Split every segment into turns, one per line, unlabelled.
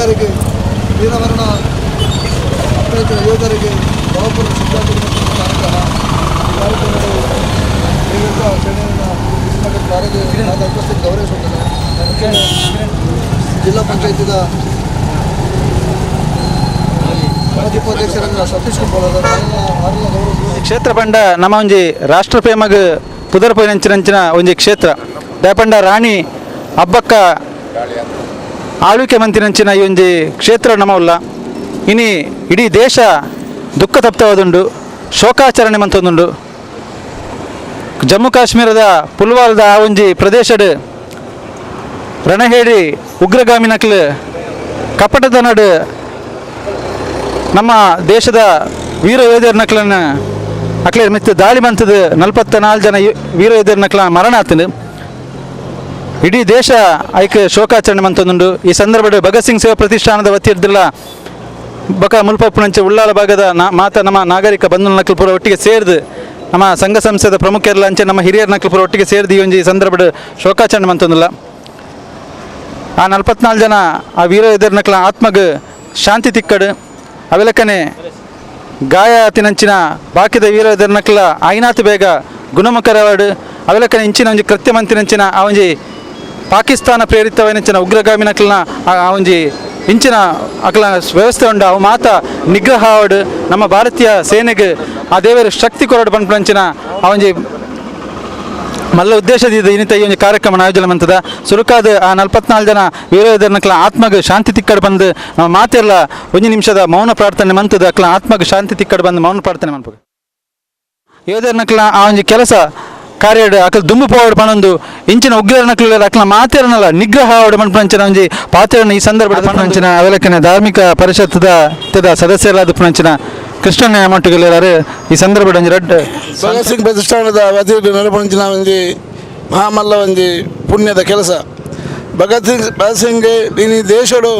ಯೋಧರಿಗೆ ವೀರಮರಣ ಅಪ್ಪಳಿಸಿದ ಯೋಧರಿಗೆ ಭಾವಪೂರ್ಣ ಶ್ರದ್ಧಾಂಜಲಿ ಕಾರ್ಯಕ್ರಮ. ಈ ಕಾರ್ಯಕ್ರಮವು ಆಚರಣೆಯನ್ನು ಉಪಸ್ಥಿತಿ ಗೌರವಿಸುತ್ತದೆ. ಜಿಲ್ಲಾ ಪಂಚಾಯತಿದ ಮಾಜಿ ಉಪಾಧ್ಯಕ್ಷರಾದ ಸತೀಶ್ ಕುಂಬಾಳ್
ಕ್ಷೇತ್ರ ಪಂಡ ನಮ್ಮ ಒಂಜಿ ರಾಷ್ಟ್ರಪ್ರೇಮಗ್ ಪುದರ್ಪೋಯಿನಂಚಿನಂಚಿನ ಒಂಜಿ ಕ್ಷೇತ್ರ. ದಯಪಂಡ ರಾಣಿ ಅಬ್ಬಕ್ಕ ಆಳ್ವಿಕೆ ಮಂತಿನಂಚಿನ ಈ ಒಂಜಿ ಕ್ಷೇತ್ರ ನಮ್ಮವುಲ್ಲ. ಇನಿ ಇಡೀ ದೇಶ ದುಃಖ ತಪ್ತವಾದುಂಡು, ಶೋಕಾಚರಣೆ ಮಂತೊಂದುಂಡು. ಜಮ್ಮು ಕಾಶ್ಮೀರದ ಪುಲ್ವಾಲ್ದ ಆ ಒಂಜಿ ಪ್ರದೇಶಡ್ ರಣಹೇಡಿ ಉಗ್ರಗಾಮಿ ನಕ್ಲು ಕಪಟದ ನಡು ನಮ್ಮ ದೇಶದ ವೀರ ಯೋಧರ ನಕ್ಲನ್ನು ಅಕ್ಲೆ ಮಿತ್ತು ದಾಳಿ ಮಂತದ 44 ಜನ ವೀರ ಯೋಧರ ನಕ್ಲ ಮರಣ ಆತನು. ಇಡೀ ದೇಶ ಐಕ್ ಶೋಕಾಚರಣೆ ಮಂತೊಂದುಂಡು. ಈ ಸಂದರ್ಭದ ಭಗತ್ ಸಿಂಗ್ ಸೇವಾ ಪ್ರತಿಷ್ಠಾನದ ವತಿಯಿರ್ದಿಲ್ಲ ಬಕ ಮುಲ್ಪಪ್ಪುನಂಚೆ ಉಳ್ಳಾಲ ಭಾಗದ ಮಾತ ನಮ್ಮ ನಾಗರಿಕ ಬಂಧು ನಕ್ಲು ಪೂರ ಒಟ್ಟಿಗೆ ಸೇರಿದು ನಮ್ಮ ಸಂಘ ಸಂಸ್ಥೆದ ಪ್ರಮುಖರೆಲ್ಲ ಅಂಚೆ ನಮ್ಮ ಹಿರಿಯರ ನಕ್ಲು ಪೂರ ಒಟ್ಟಿಗೆ ಸೇರಿದು ಈ ಒಂಜಿ ಸಂದರ್ಭದ ಶೋಕಾಚರಣೆ ಮಂತೊಂದಿಲ್ಲ. ಆ 44 ಜನ ಆ ವೀರ ಯೋಧರ ನಕ್ಲ ಆತ್ಮಗ್ ಶಾಂತಿ ತಿಕ್ಕಡು ಅವೆಲಕ್ಕನೆ ಗಾಯ ತಿನಂಚಿನ ಬಾಕಿದ ವೀರ ಯೋಧರ ನಕ್ಲ ಐನಾತು ಬೇಗ ಗುಣಮುಖರವಾಡು ಅವೆಲಕ್ಕನೆ ಇಂಚಿನ ಒಂಜಿ ಕೃತ್ಯ ಮಂತಿನಂಚಿನ ಆ ಒಂಜಿ ಪಾಕಿಸ್ತಾನ ಪ್ರೇರಿತವೈನಂಚಿನ ಉಗ್ರಗಾಮಿ ನಕ್ಲನ ಆ ಒಂಜಿ ಇಂಚಿನ ಅಕ್ಲ ವ್ಯವಸ್ಥೆ ಉಂಡು ಅವು ಮಾತ ನಿಗ್ರಹ ಆವಡು ನಮ್ಮ ಭಾರತೀಯ ಸೇನೆಗೆ ಆ ದೇವರ ಶಕ್ತಿ ಕೊರಡು ಪನ್ಪುನಂಚಿನ ಆ ಒಂಜಿ ಮಲ್ಲ ಉದ್ದೇಶದ ಇನ್ನಿತ ಈ ಒಂದು ಕಾರ್ಯಕ್ರಮ ಆಯೋಜನೆ ಮಂತದ ಸುರುಕಾದ ಆ 44 ಜನ ವೀರಯೋಧರ ನಕ್ಲ ಆತ್ಮಗ್ ಶಾಂತಿ ತಿಕ್ಕಡ್ ಬಂದು ನಮ್ಮ ಮಾತೆಲ್ಲ ಒಂದು ನಿಮಿಷದ ಮೌನ ಪ್ರಾರ್ಥನೆ ಮಂತದ ಅಕ್ಲ ಆತ್ಮಗ್ ಶಾಂತಿ ತಿಕ್ಕಡ್ ಬಂದು ಮೌನ ಪ್ರಾರ್ಥನೆ ಮನ್ಪು. ಯೋಧರ ನಕ್ಲ ಆ ಒಂಜಿ ಕೆಲಸ ಕಾರ್ಯ ಅಕಲ್ ದುಂಬು ಪೋವಡ್ ಪಣೊಂದು ಇಂಚಿನ ಉಗ್ರರ ನಕ್ಲು ಅಕ್ಲ ಮಾತೆರನಲ್ಲ ನಿಗ್ರಹ ಆವಡ್ ಪನ್ಪುನಂಚಿನ ಒಂಜಿ ಪಾತ್ರನ ಈ ಸಂದರ್ಭದ ಪನ್ಪುನಂಚಿನ ಅವೆಲಕ್ಕನೆ ಧಾರ್ಮಿಕ ಪರಿಷತ್ದ ಸದಸ್ಯರಾದ ಪುನಂಚಿನ ಕೃಷ್ಣನ ಮಟ್ಟುಗಲ್ಲಾರು ಈ ಸಂದರ್ಭದ ಒಂಜಿ ರಡ್ಡ್
ಭಗತ್ ಸಿಂಗ್ ಪ್ರತಿಷ್ಠಾನದ ವತಿಯಿಂದ ನಡಪುನಂಚಿನ ಒಂಜಿ ಮಹಾಮಲ್ಲ ಒಂಜಿ ಪುಣ್ಯದ ಕೆಲಸ. ಭಗತ್ ಸಿಂಗ್ ಇನಿ ದೇಶಡು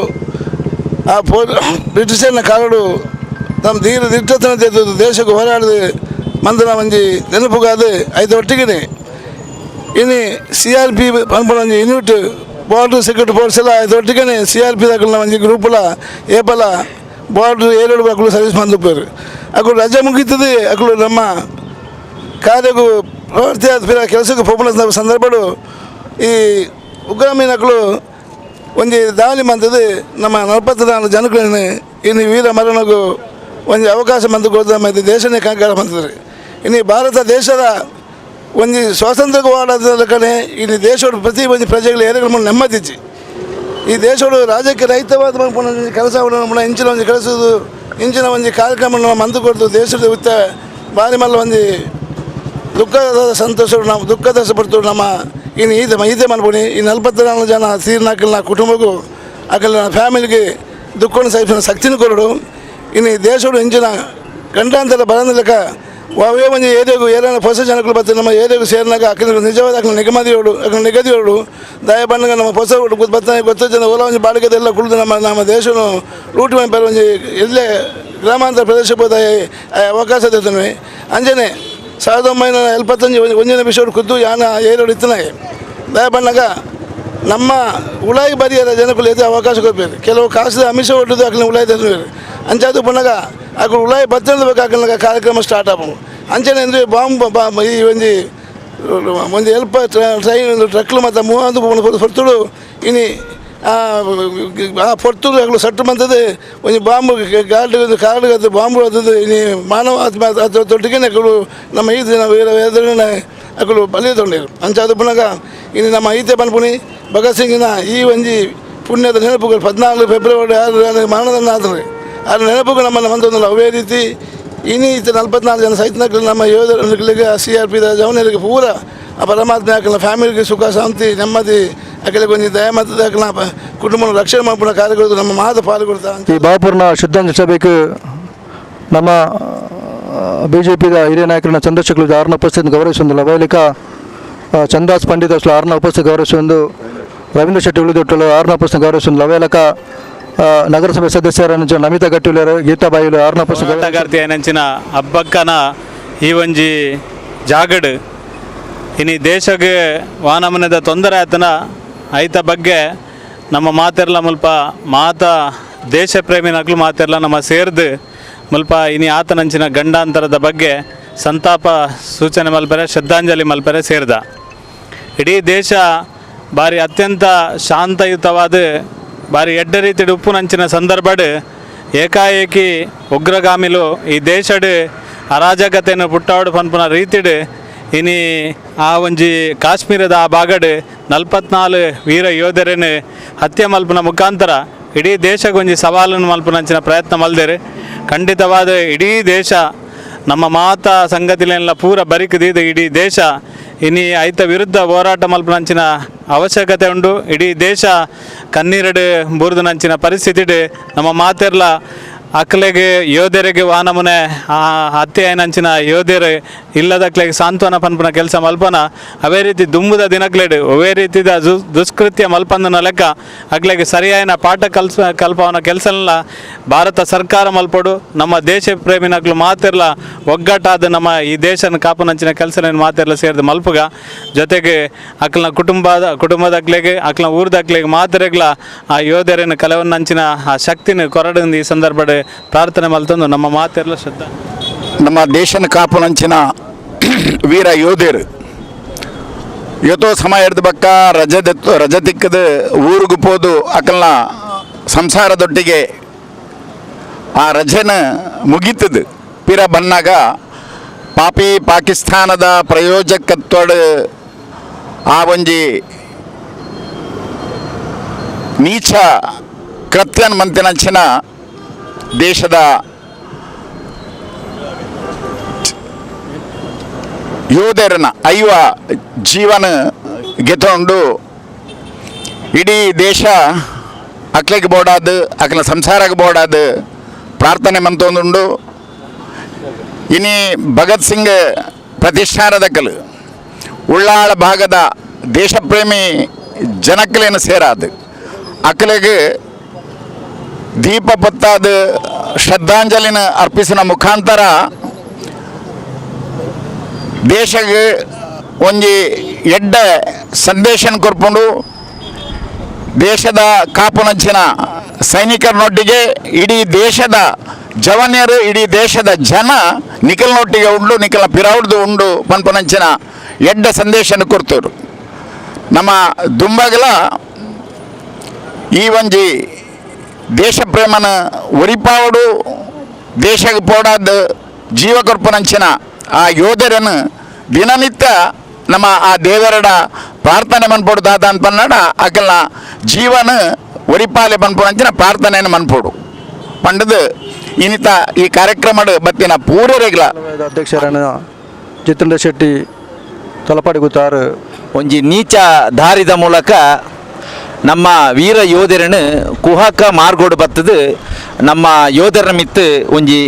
ಆ ಬ್ರಿಟಿಷರ್ನ ಕಾಲಡು ತಮ್ಮ ಧೀರ ದಿಟ್ಟತನ ದೇಶಕ್ಕೆ ಹೋರಾಡದೆ ಮಂದನ ಒಂಜಿ ನೆನಪುಗಾದ ಐದು ಒಟ್ಟಿಗೆ ಇನಿ C R P ಪನ್ಪುನ ಒಂಜಿ unit border security force ಎಲ್ಲ ಐದು ಒಟ್ಟಿಗೆ C R P ದಾಕಲ್ನ ಒಂಜಿ ಗ್ರೂಪುಲ ಏಪಲ ಬಾರ್ಡರ್ ಏಳು ಅಕ್ಕಳು ಸರ್ವಿಸ್ ಮಂದುಪ್ಪೇರು ಅಕ್ಕಳು ರಜೆ ಮುಗೀತದೆ ಅಕ್ಕಳು ನಮ್ಮ ಕಾರ್ಯಕ್ಕೂ ಪ್ರವೃತ್ತಿ ಆದ ಕೆಲಸಕ್ಕೆ ಪೋಪುನ ಸಂದರ್ಭಡು ಈ ಉಗ್ರಾಮೀನಕ್ಕಳು ಒಂಜಿ ದಾಳಿ ಮಂತದೆ ನಮ್ಮ 44 ಜನಗಳನ್ನು ಇನ್ನು ವೀರ ಮರಣಗೂ ಒಂಜಿ ಅವಕಾಶ ಮಂದು ಕೊಡ್ದ ದೇಶನೇ ಕಂಕಾರ ಬಂತದೆ. ಇನ್ನು ಭಾರತ ದೇಶದ ಒಂಜಿ ಸ್ವಾತಂತ್ರ್ಯಕ್ಕೆ ಹೋರಾಟದ ಕಡೆ ಇನ್ನು ದೇಶದ ಪ್ರತಿ ಒಂಜಿ ಪ್ರಜೆಗಳು ಏರಿಗಳ ಮುಂದೆ ನೆಮ್ಮದಿಚ್ಚಿ ಈ ದೇಶಡು ರಾಜ್ಯಕ್ಕೆ ರಹಿತವಾದ ಕೆಲಸ ಇಂಚಿನ ಒಂಜಿ ಕೆಲಸದ ಇಂಚಿನ ಒಂಜಿ ಕಾರ್ಯಕ್ರಮ ಮಂದು ಕೊಡ್ತು ದೇಶದ ಉತ್ತ ಭಾರಿ ಮಲ್ಲ ಒಂಜಿ ದುಃಖದ ಸಂತೋಷ ನಾವು ದುಃಖದ ಪಡ್ತು ನಮ್ಮ ಇನ್ನು ಈತೆ ಈತೆ ಮನ್ಪುಣಿ ಈ 44 ಜನ ತೀರ್ನಾಕಲ್ನ ಕುಟುಂಬಕ್ಕೂ ಅಕಲ್ನ ಫ್ಯಾಮಿಲಿಗೆ ದುಃಖವನ್ನು ಸಹಿಸಿದ ಶಕ್ತಿನೂ ಕೊರಡು. ಇನ್ನು ಈ ದೇಶಡು ಇಂಚಿನ ಗಂಡಾಂತರ ಬರಂದಿಲ್ಲಕ ಅವೇ ಒಂಜಿ ಏರಿಯಾಗು ಏರಿಯಾನ ಹೊಸ ಜನಗಳು ಬರ್ತಾರೆ ನಮ್ಮ ಏರಿಯಾಗು ಸೇರಿನಾಗ ಅಕ್ಕ ನಿಜವಾದ ಅಕ್ಕ ನಿಗಮದಿಯೋಡು ಅಕ್ಕ ನಿಗದಿಯೋಡು ದಯ ಬಣ್ಣಗ ನಮ್ಮ ಹೊಸ ಬರ್ತಾನೆ ಗೊತ್ತ ಜನ ಓಲ ಒಂಜಿ ಬಾಡಿಗೆದೆಲ್ಲ ಕುಳಿದು ನಮ್ಮ ನಮ್ಮ ದೇಶನು ಲೂಟಿ ಮಾಡಿ ಒಂಜಿ ಎಲ್ಲೇ ಗ್ರಾಮಾಂತರ ಪ್ರದೇಶ ಹೋದ ಅವಕಾಶ ತಿರ್ತೇವೆ. ಅಂಜನೆ 1975 ಒಂಜಿನ ವಿಷಯ ಖುದ್ದು ಯಾನ ಏರೋಡು ಇತ್ತನಾಗೆ ದಯ ಬಣ್ಣಗ ನಮ್ಮ ಉಳಾಯಿ ಬರಿಯರ ಜನಗಳು ಎದ್ದು ಅವಕಾಶ ಕೊಡ್ಬೇಕು. ಕೆಲವು ಕಾಸದ ಅಮಿಷ ಒಡ್ಡದು ಅಕ್ಕನ ಉಳಾಯಿ ತರುವರು ಅಂಚಾದು ಪುನಗ ಅక్కడ ಉಳಾಯಿ ಬತ್ತಬೇಕು ಅಕ್ಕನ ಕಾರ್ಯಕ್ರಮ ಸ್ಟಾರ್ಟ್ ಆಪು ಅಂಚನೆ ಅಂದರೆ ಬಾಂಬ್ ಈ ಒಂಜಿ ಒಂಜಿ ಎಲ್ಪ ಟ್ರೈನ್ ಒಂದು ಟ್ರಕ್ಲು ಮತ್ತು ಮೂವತ್ತು ಪೊರ್ತುಡು ಇನಿ ಆ ಪೊರ್ತುಡು ಅక్కడ ಸಟ್ಟು ಬಂತದೆ ಒಂಜಿ ಬಾಂಬು ಗಾರ್ಡ್ ಕಾರ್ಡ್ ಅದು ಬಾಂಬು ಅದು ಇನಿ ಮಾನವ ಆತ್ಮ ತೊಟ್ಟಿಗೆ ಅಕ್ಕಳು ನಮ್ಮ ಈ ದಿನ ವೀರ ಅಕ್ಕಳು ಬಲಿ ತೊಗೊಂಡಿರು ಅಂಚಾದು ಪುನಗ ಇನ್ನು ನಮ್ಮ ಈತೆ ಪನ್ಪುಣಿ ಭಗತ್ ಸಿಂಗಿನ ಈ ಒಂಜಿ ಪುಣ್ಯದ ನೆನಪುಗಳು 14 ಫೆಬ್ರವರಿ 6 ಮರಣದನ್ನು ಆದರೆ ಆ ನೆನಪುಗಳು ನಮ್ಮನ್ನು ಬಂದೊಂದಲ್ಲ. ಅವೇ ರೀತಿ ಇನಿ ಈತ 44 ಜನ ಸೈತನಕ್ಕಲು ನಮ್ಮ ಯೋಧರಿಗೆ C R P ಜವನರಿಗೆ ಪೂರ ಆ ಪರಮಾತ್ಮ ಅಕ್ಕನ ಫ್ಯಾಮಿಲಿಗೆ ಸುಖ ಶಾಂತಿ ನೆಮ್ಮದಿ ಅಕ್ಕಲಿಗೆ ಒಂಜಿ ದಯ ಮತ್ತು ಅಕ್ಕನ ಕುಟುಂಬ ರಕ್ಷಣೆ ಮಾಡ್ಪುಣ ಕಾರ್ಯಗಳು ನಮ್ಮ ಮಾತು ಪಾಲ್ಗೊಳ್ತಾ
ಈ ಭಾವಪೂರ್ಣ ಶ್ರದ್ಧಾಂಜಲಿ ಸಭೆಗೆ ನಮ್ಮ ಬಿ ಜೆ ಪಿದ ಹಿರಿಯ ನಾಯಕರನ್ನ ಚಂದ್ರಶೇಖರ್ ಆರ್ನ ಉಪಸ್ಥಿತಿ ಗೌರವಿಸೊಂದಿಲ್ಲ. ಬಯಲಿಕ ಚಂದಾಸ್ ಪಂಡಿತ್ ಅಸಲು ಆರ್ನ ಉಪಸ್ಥಿತಿ ಗೌರವಿಸೊಂದು, ರವೀಂದ್ರ ಶೆಟ್ಟಿ ಉಳಿದೊಟ್ಟಲು ಆರ್ನ ಉಪಸ್ಥಿತಿ ಗೌರವಿಸೊಂದು, ಲವೇಲಕ ನಗರಸಭೆ ಸದಸ್ಯರ ನಮಿತಾ ಗಟ್ಟಿಲರು ಗೀತಾಬಾಯಿಲು ಆರ್ನ ಉಪಸ್ಥಿತಿ
ನಂಚಿನ ಹಬ್ಬಕ್ಕನ ಈ ಒಂಜಿ ಜಾಗಡ್ ಇನಿ ದೇಶಕ್ಕೆ ವಾನಮನದ ತೊಂದರೆ ಆತನ ಐತ ಬಗ್ಗೆ ನಮ್ಮ ಮಾತೆರ್ಲ ಮುಲ್ಪ ಮಾತ ದೇಶ ಪ್ರೇಮಿನಕ್ಲು ಮಾತೆರ್ಲ ನಮ್ಮ ಸೇರ್ದು ಮುಲ್ಪ ಇನಿ ಆತನಂಚಿನ ಗಂಡಾಂತರದ ಬಗ್ಗೆ ಸಂತಾಪ ಸೂಚನೆ ಮಲ್ಪರೆ ಶ್ರದ್ಧಾಂಜಲಿ ಮಲ್ಪರೆ ಸೇರ್ದ. ಇಡೀ ದೇಶ ಭಾರಿ ಅತ್ಯಂತ ಶಾಂತಯುತವಾದ ಭಾರಿ ಎಡ್ಡ ರೀತಿಯ ಉಪ್ಪುನಂಚಿನ ಸಂದರ್ಭಡ್ ಏಕಾಏಕಿ ಉಗ್ರಗಾಮಿಲು ಈ ದೇಶಡ್ ಅರಾಜಕತೆಯನ್ನು ಪುಟ್ಟಾಡು ಪನ್ಪುನ ರೀತಿಡ್ ಇನಿ ಆ ಒಂಜಿ ಕಾಶ್ಮೀರದ ಆ ಭಾಗಡ್ 44 ವೀರ ಯೋಧರನ್ನು ಹತ್ಯೆ ಮಲ್ಪುನ ಮುಖಾಂತರ ಇಡೀ ದೇಶಕ್ಕೊಂಜಿ ಸವಾಲನ್ನು ಮಲ್ಪುನಂಚಿನ ಪ್ರಯತ್ನ ಮಲ್ದೇರು. ಖಂಡಿತವಾದ ಇಡೀ ದೇಶ ನಮ್ಮ ಮಾತಾ ಸಂಗತಿಲೆಲ್ಲ ಪೂರ ಬರಿಕದಿದ್ದು ಇಡೀ ದೇಶ ಇನಿ ಐತ ವಿರುದ್ಧ ಹೋರಾಟ ಮಲ್ಪುನಂಚಿನ ಅವಶ್ಯಕತೆ ಉಂಡು. ಇಡೀ ದೇಶ ಕಣ್ಣೀರಡು ಬೂರ್ದನಂಚಿನ ಪರಿಸ್ಥಿತಿಡು ನಮ್ಮ ಮಾತೆರ್ಲ ಅಕ್ಲೆಗೆ ಯೋಧರಿಗೆ ವಾನಮುನೆ ಆ ಹತ್ಯೆ ನಂಚಿನ ಯೋಧರು ಇಲ್ಲದಕ್ಲೆಗೆ ಸಾಂತ್ವನ ಪನ್ಪುನ ಕೆಲಸ ಮಲ್ಪನ ಅವೇ ರೀತಿ ದುಂಬುದ ದಿನಕ್ಲೆಡು ಅವೇ ರೀತಿದ ದುಷ್ಕೃತ್ಯ ಮಲ್ಪಂದನ ಲೆಕ್ಕ ಅಕ್ಲೆಗೆ ಸರಿಯಾದ ಪಾಠ ಕಲ್ಪವನ ಕೆಲಸನೆಲ್ಲ ಭಾರತ ಸರ್ಕಾರ ಮಲ್ಪಡು. ನಮ್ಮ ದೇಶ ಪ್ರೇಮಿನಕ್ಲು ಮಾತಿರ್ಲ ಒಗ್ಗಟ್ಟಾದ ನಮ್ಮ ಈ ದೇಶನ ಕಾಪುನಂಚಿನ ಕೆಲಸ ಮಾತಿರ್ಲ ಸೇರಿದ ಮಲ್ಪುಗ ಜೊತೆಗೆ ಅಕ್ಲನ ಕುಟುಂಬದಕ್ಲೆಗೆ ಅಕ್ಲನ ಊರ್ದಕ್ಲೆಗೆ ಮಾತಿರಗ್ಲ ಆ ಯೋಧರನ್ನು ಕಲವನ್ನಂಚಿನ ಆ ಶಕ್ತಿನ ಕೊರಡು ಈ ಸಂದರ್ಭ ಪ್ರಾರ್ಥನೆ ಮಲ್ತಂದು ನಮ್ಮ ಮಾತೆಲ್ಲ ಶ್ರದ್ಧಾ.
ನಮ್ಮ ದೇಶನ ಕಾಪುನಂಚಿನ ವೀರ ಯೋಧರು ಇವತ್ತು ಸಮಯ ಹಿಡ್ದು ಬಕ್ಕ ರಜೆ ತಿಕ್ಕದ ಊರಿಗೆ ಪೋದು ಅಕಲ್ನ ಸಂಸಾರದೊಟ್ಟಿಗೆ ಆ ರಜೆನ ಮುಗೀತದ ಪಿರ ಬನ್ನಾಗ ಪಾಪಿ ಪಾಕಿಸ್ತಾನದ ಪ್ರಯೋಜಕತ್ವಡು ಆ ಒಂಜಿ ನೀಚ ಕೃತ್ಯನ್ ಮಂತಿನಂಚಿನ ದೇಶದ ಯೋಧರನ್ನ ಐವ ಜೀವನ ಗೆತೊಂಡು ಇಡೀ ದೇಶ ಅಕ್ಲೆಗೆ ಬೋಡಾದ ಅಕ್ಲ ಸಂಸಾರಕ್ಕೆ ಬೋಡಾದ ಪ್ರಾರ್ಥನೆ ಮಂತೊಂದುಂಡು. ಇನಿ ಭಗತ್ ಸಿಂಗ್ ಪ್ರತಿಷ್ಠಾನದಕ್ಕಲು ಉಳ್ಳಾಳ ಭಾಗದ ದೇಶಪ್ರೇಮಿ ಜನಕ್ಕಲೇನು ಸೇರಾದು ಅಕ್ಲೆಗೆ ದೀಪ ಪತ್ತಾದ ಶ್ರದ್ಧಾಂಜಲಿನ ಅರ್ಪಿಸಿನ ಮುಖಾಂತರ ದೇಶಕ್ಕೆ ಒಂಜಿ ಎಡ್ಡೆ ಸಂದೇಶನ ಕೊರ್ಪುಂಡು. ದೇಶದ ಕಾಪುನಂಚಿನ ಸೈನಿಕರನೊಟ್ಟಿಗೆ ಇಡೀ ದೇಶದ ಜವನ್ಯರು ಇಡೀ ದೇಶದ ಜನ ನಿಖಲ್ನೊಟ್ಟಿಗೆ ಉಂಡು ನಿಖಲ ಪಿರೌಡ್ದು ಉಂಡು ಪನ್ಪುನಂಚಿನ ಎಡ್ಡೆ ಸಂದೇಶನ ಕೊಡ್ತರು. ನಮ್ಮ ದುಂಬಗಲ ಈ ಒಂಜಿ ದೇಶ ಪ್ರೇಮನ ಒರಿಪಾವಡು ದೇಶಕ್ಕೆ ಪೋಡಾದ ಜೀವ ಕೊರ್ಪುನಂಚಿನ ಆ ಯೋಧರನ್ನು ದಿನನಿತ್ಯ ನಮ್ಮ ಆ ದೇವರಡ ಪ್ರಾರ್ಥನೆ ಮನ್ಪೋಡು ದಾದ ಅನ್ಪನ್ನಡ ಅಕಲ್ನ ಜೀವನ ಒರಿಪಾಲೆ ಮನ್ಪುನಂಚಿನ ಪ್ರಾರ್ಥನೆಯನ್ನು ಮನ್ಪೋಡು ಪಂಡದು ಇನ್ನಿತ ಈ ಕಾರ್ಯಕ್ರಮದ ಬತ್ತಿನ ಪೂರ್ವರೆಗ್ಲ
ಅಧ್ಯಕ್ಷರನ್ನ ಜಿತೇಂದ್ರ ಶೆಟ್ಟಿ ತಲಪಾಡಿ ಗುತ್ತಾರು
ಒಂಜಿ ನೀಚ ದಾರಿದ ಮೂಲಕ ನಮ್ಮ ವೀರ ಯೋಧರನ್ನು ಕುಹಕ ಮಾರ್ಗೋಡು ಬತ್ತದು ನಮ್ಮ ಯೋಧರ ಮಿತ್ತು ಒಂಜಿ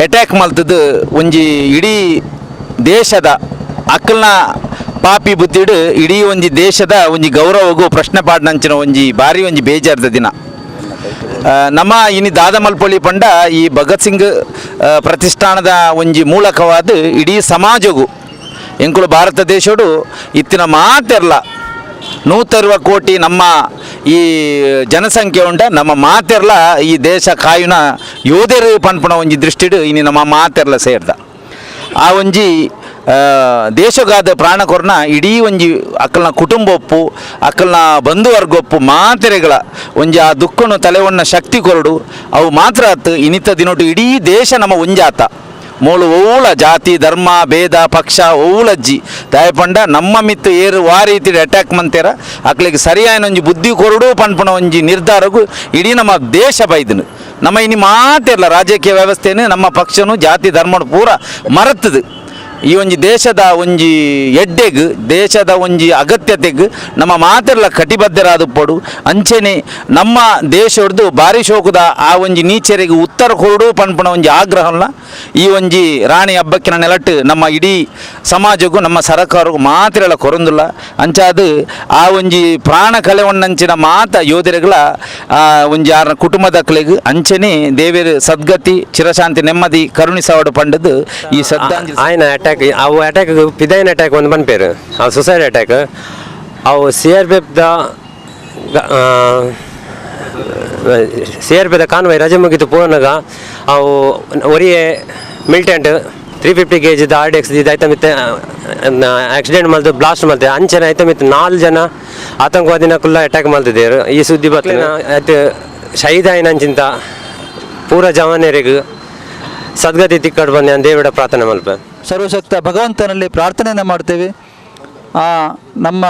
ಅಟ್ಯಾಕ್ ಮಲ್ತದು ಒಂಜಿ ಇಡೀ ದೇಶದ ಅಕ್ಕಲ್ನ ಪಾಪಿ ಬುದ್ಧಿಡು ಇಡೀ ಒಂಜಿ ದೇಶದ ಒಂಜಿ ಗೌರವಗೂ ಪ್ರಶ್ನೆ ಪಾಡ್ನಂಚಿನ ಒಂಜಿ ಭಾರಿ ಒಂಜಿ ಬೇಜಾರ್ದ ದಿನ. ನಮ್ಮ ಇನಿ ದಾದಮಲ್ಪೊಳಿ ಪಂಡ ಈ ಭಗತ್ ಸಿಂಗ್ ಪ್ರತಿಷ್ಠಾನದ ಒಂಜಿ ಮೂಲಕವಾದ ಇಡೀ ಸಮಾಜಗೂ ಎಂಕುಲು ಭಾರತ ದೇಶಡು ಇತ್ತಿನ ಮಾತೆರ್ಲ 160 ಕೋಟಿ ನಮ್ಮ ಈ ಜನಸಂಖ್ಯೆ ಉಂಟ ನಮ್ಮ ಮಾತೆರ್ಲ ಈ ದೇಶ ಕಾಯುನ ಯೋಧರು ಪನ್ಪುನ ಒಂಜಿ ದೃಷ್ಟಿಡು ಇನಿ ನಮ್ಮ ಮಾತೆರ್ಲ ಸೇರ್ದ ಆ ಒಂಜಿ ದೇಶಗಾದ ಪ್ರಾಣ ಕೊರ್ನ ಇಡೀ ಒಂಜಿ ಅಕ್ಕಲ್ನ ಕುಟುಂಬ ಒಪ್ಪು ಅಕ್ಕಲ್ನ ಬಂಧುವರ್ಗೊಪ್ಪು ಮಾತೆರೆಗಳ ಒಂಜಿ ಆ ದುಃಖನು ತಲೆವನ್ನ ಶಕ್ತಿ ಕೊರಡು ಅವು ಮಾತ್ರ ಅತ್ತು ಇನಿತ ದಿನೊಟು ಇಡೀ ದೇಶ ನಮ್ಮ ಒಂಜಾತ ಮೂಳು ಓಲ ಜಾತಿ ಧರ್ಮ ಭೇದ ಪಕ್ಷ ಓಲಜ್ಜಿ ದಯಪಂಡ ನಮ್ಮ ಮಿತ್ತು ಏರು ವಾ ರೀತಿ ಅಟ್ಯಾಕ್ ಮಂತೇರ ಅಕ್ಲಿಗೆ ಸರಿಯಾದ ಒಂಜಿ ಬುದ್ಧಿ ಕೊರಡು ಪನ್ಪುನ ಒಂಜಿ ನಿರ್ಧಾರಗೂ ಇಡೀ ನಮ್ಮ ದೇಶ ಬೈದನು. ನಮ್ಮ ಇನಿ ಮಾತಿರಲ್ಲ ರಾಜಕೀಯ ವ್ಯವಸ್ಥೆಯನ್ನು ನಮ್ಮ ಪಕ್ಷನು ಜಾತಿ ಧರ್ಮನು ಪೂರ ಮರೆತದು. ಈ ಒಂಜಿ ದೇಶದ ಒಂಜಿ ಎಡ್ಡೆಗ್ ದೇಶದ ಒಂಜಿ ಅಗತ್ಯತೆಗ್ ನಮ್ಮ ಮಾತೆರ್ಲ ಕಟಿಬದ್ಧರಾದ ಪಡು ಅಂಚೆನೆ ನಮ್ಮ ದೇಶಡ್ದು ಭಾರಿ ಶೋಕದ ಆ ಒಂಜಿ ನೀಚರಿಗೆ ಉತ್ತರ ಕೊರಡು ಪನ್ಪುನ ಒಂಜಿ ಆಗ್ರಹಲ್ಲ ಈ ಒಂಜಿ ರಾಣಿ ಹಬ್ಬಕ್ಕಿನ ನೆಲಟ್ಟು ನಮ್ಮ ಇಡೀ ಸಮಾಜಕ್ಕೂ ನಮ್ಮ ಸರಕಾರಕ್ಕೂ ಮಾತೆರೆಲ್ಲ ಕೊರಂದುಲ್ಲ. ಅಂಚಾದು ಆ ಒಂಜಿ ಪ್ರಾಣ ಕಲೆವಣ್ಣಂಚಿನ ಮಾತ ಯೋಧರುಗಳ ಒಂಜಿ ಆರ್ನ ಕುಟುಂಬದಕ್ಲೆಗ್ ಅಂಚೆನೆ ದೇವೇರು ಸದ್ಗತಿ ಚಿರಶಾಂತಿ ನೆಮ್ಮದಿ ಕರುಣಿಸವಾಡು ಪಂಡದು ಈ ಶ್ರದ್ಧಾಂಜಲಿ.
ಆಯ್ನ ಅಟ್ಯಾಕ್ ಅವು ಅಟ್ಯಾಕ್ ಪಿದಾಯಿನ ಅಟ್ಯಾಕ್ ಒಂದು ಪನ್ಪೇರು ಅವು ಸುಸೈಡ್ ಅಟ್ಯಾಕ್ ಅವು C R P ಎಫ್ದ ಸಿಆರ್ಪಿದ ಕಾನ್ವಾಯ್ ರಜೆ ಮುಗಿದು ಪೋನಗ ಅವು ಒರಿಯೇ ಮಿಲಿಟೆಂಟ್ 350 kg RDX ಐತ ಮಿತ್ತೆ ಆಕ್ಸಿಡೆಂಟ್ ಮಲ್ತು ಬ್ಲಾಸ್ಟ್ ಮಲ್ತೆ ಅಂಚನೆ ಐತ ಮಿತ್ತೆ 4 ಜನ ಆತಂಕವಾದಿನ ಕುಲ್ಲ ಅಟ್ಯಾಕ್ ಮಲ್ತಿದ್ದೇರು. ಈ ಸುದ್ದಿ ಬತ್ತನ ಆಯ್ತು ಶಹೀದ್ ಆಯಿನಂಚಿಂತ ಪೂರ ಜವಾನರಿಗೆ ಸದ್ಗತಿ ತಿಕ್ಕಡ್ ಬಂದೆ ದೇವಿಡ ಪ್ರಾರ್ಥನೆ ಮಲ್ಪ.
ಸರ್ವಶಕ್ತ ಭಗವಂತನಲ್ಲಿ ಪ್ರಾರ್ಥನೆಯನ್ನು ಮಾಡ್ತೇವೆ. ಆ ನಮ್ಮ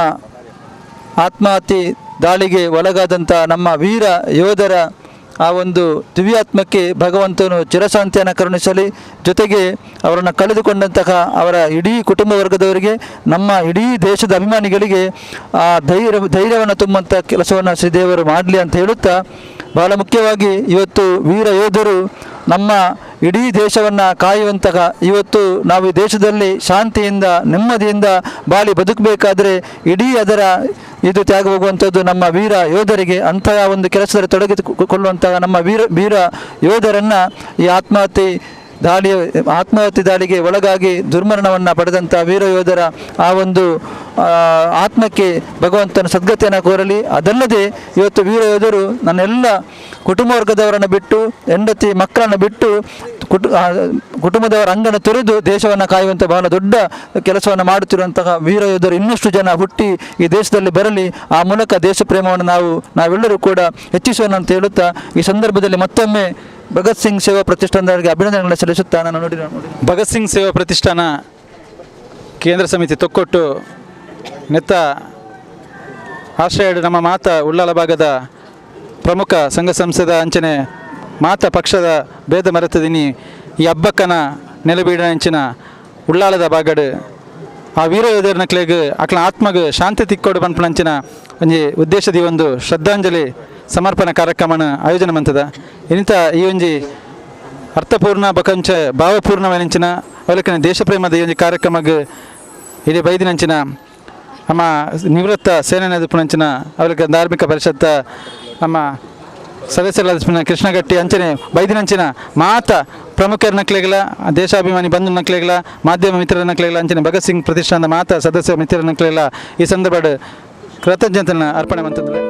ಆತ್ಮಹತ್ಯೆ ದಾಳಿಗೆ ಒಳಗಾದಂಥ ನಮ್ಮ ವೀರ ಯೋಧರ ಆ ಒಂದು ದಿವ್ಯಾತ್ಮಕ್ಕೆ ಭಗವಂತನು ಚಿರಶಾಂತಿಯನ್ನು ಕರುಣಿಸಲಿ. ಜೊತೆಗೆ ಅವರನ್ನು ಕಳೆದುಕೊಂಡಂತಹ ಅವರ ಇಡೀ ಕುಟುಂಬ ವರ್ಗದವರಿಗೆ, ನಮ್ಮ ಇಡೀ ದೇಶದ ಅಭಿಮಾನಿಗಳಿಗೆ ಆ ಧೈರ್ಯವನ್ನು ತುಂಬುವಂಥ ಕೆಲಸವನ್ನು ಶ್ರೀದೇವರು ಮಾಡಲಿ ಅಂತ ಹೇಳುತ್ತಾ, ಬಹಳ ಮುಖ್ಯವಾಗಿ ಇವತ್ತು ವೀರ ಯೋಧರು ನಮ್ಮ ಇಡೀ ದೇಶವನ್ನು ಕಾಯುವಂತಹ, ಇವತ್ತು ನಾವು ಈ ದೇಶದಲ್ಲಿ ಶಾಂತಿಯಿಂದ ನೆಮ್ಮದಿಯಿಂದ ಬಾಳಿ ಬದುಕಬೇಕಾದರೆ ಇಡೀ ಅದರ ಇದು ತ್ಯಾಗ ಹೋಗುವಂಥದ್ದು ನಮ್ಮ ವೀರ ಯೋಧರಿಗೆ. ಅಂತಹ ಒಂದು ಕೆಲಸದಲ್ಲಿ ತೊಡಗಿಕೊಳ್ಳುವಂತಹ ನಮ್ಮ ವೀರ ಯೋಧರನ್ನು ಈ ಆತ್ಮಹತ್ಯೆ ದಾಳಿಗೆ ಒಳಗಾಗಿ ದುರ್ಮರಣವನ್ನು ಪಡೆದಂಥ ವೀರ ಯೋಧರ ಆ ಒಂದು ಆತ್ಮಕ್ಕೆ ಭಗವಂತನ ಸದ್ಗತಿಯನ್ನು ಕೋರಲಿ. ಅದಲ್ಲದೆ ಇವತ್ತು ವೀರ ಯೋಧರು ನನ್ನೆಲ್ಲ ಕುಟುಂಬ ವರ್ಗದವರನ್ನು ಬಿಟ್ಟು, ಹೆಂಡತಿ ಮಕ್ಕಳನ್ನು ಬಿಟ್ಟು, ಕುಟುಂಬದವರ ಅಂಗನ ತೊರೆದು ದೇಶವನ್ನು ಕಾಯುವಂಥ ಬಹಳ ದೊಡ್ಡ ಕೆಲಸವನ್ನು ಮಾಡುತ್ತಿರುವಂತಹ ವೀರ ಯೋಧರು ಇನ್ನಷ್ಟು ಜನ ಹುಟ್ಟಿ ಈ ದೇಶದಲ್ಲಿ ಬರಲಿ. ಆ ಮೂಲಕ ದೇಶ ಪ್ರೇಮವನ್ನು ನಾವೆಲ್ಲರೂ ಕೂಡ ಹೆಚ್ಚಿಸೋಣ ಅಂತ ಹೇಳುತ್ತಾ ಈ ಸಂದರ್ಭದಲ್ಲಿ ಮತ್ತೊಮ್ಮೆ ಭಗತ್ ಸಿಂಗ್ ಸೇವಾ ಪ್ರತಿಷ್ಠಾನದವರಿಗೆ ಅಭಿನಂದನೆಗಳನ್ನು ಸಲ್ಲಿಸುತ್ತಾ ನಾನು ನೋಡಿ
ಭಗತ್ ಸಿಂಗ್ ಸೇವಾ ಪ್ರತಿಷ್ಠಾನ ಕೇಂದ್ರ ಸಮಿತಿ ತೊಕ್ಕೊಟ್ಟು ನೆತ್ತ ಆಶ್ರಯ ನಮ್ಮ ಮಾತಾ ಉಳ್ಳಾಲ ಭಾಗದ ಪ್ರಮುಖ ಸಂಘ ಸಂಸ್ಥೆದ ಅಂಚನೆ ಮಾತಾ ಪಕ್ಷದ ಭೇದ ಮರೆತದಿನಿ ಈ ಹಬ್ಬಕ್ಕನ ನೆಲೆಬೀಡಿನ ಅಂಚಿನ ಉಳ್ಳಾಲದ ಭಾಗಡು ಆ ವೀರ ಯೋಧರನ ಕ್ಲೇಗ್ ಅಕ್ಲ ಆತ್ಮಗ ಶಾಂತಿ ತಿಕ್ಕೋಡು ಪನ್ಪುನಂಚಿನ ಒಂಜಿ ಉದ್ದೇಶದ ಈ ಒಂದು ಶ್ರದ್ಧಾಂಜಲಿ ಸಮರ್ಪಣಾ ಕಾರ್ಯಕ್ರಮನ ಆಯೋಜನೆ ಮಂತದ. ಇಂಥ ಈ ಒಂಜಿ ಅರ್ಥಪೂರ್ಣ ಬಕಂಚ ಭಾವಪೂರ್ಣವನಂಚಿನ ಅವಲಕ್ಕನ ದೇಶಪ್ರೇಮದ ಈ ಒಂಜಿ ಕಾರ್ಯಕ್ರಮಕ್ಕೆ ಇಡೀ ಬೈದಿನಂಚಿನ ನಮ್ಮ ನಿವೃತ್ತ ಸೇನೆ ಪುಣಂಚಿನ ಅವಲಕ್ಕ ಧಾರ್ಮಿಕ ಪರಿಷತ್ತ ನಮ್ಮ ಸದಸ್ಯರಾದ ಕೃಷ್ಣಗಟ್ಟಿ ಅಂಚನೆ ಬೈದಿನಂಚಿನ ಮಾತ ಪ್ರಮುಖರ ನಕ್ಲೆಗಳ ದೇಶಾಭಿಮಾನಿ ಬಂಧು ನಕ್ಲೆಗಳ ಮಾಧ್ಯಮ ಮಿತ್ರರ ನಕ್ಲೆಗಳ ಅಂಚನೆ ಭಗತ್ ಸಿಂಗ್ ಪ್ರತಿಷ್ಠಾನದ ಮಾತ ಸದಸ್ಯ ಮಿತ್ರರ ನಕ್ಲೆಗಳ ಈ ಸಂದರ್ಭ ಕೃತಜ್ಞತೆಯನ್ನು ಅರ್ಪಣೆ ಮಂತಂದ್ರೆ.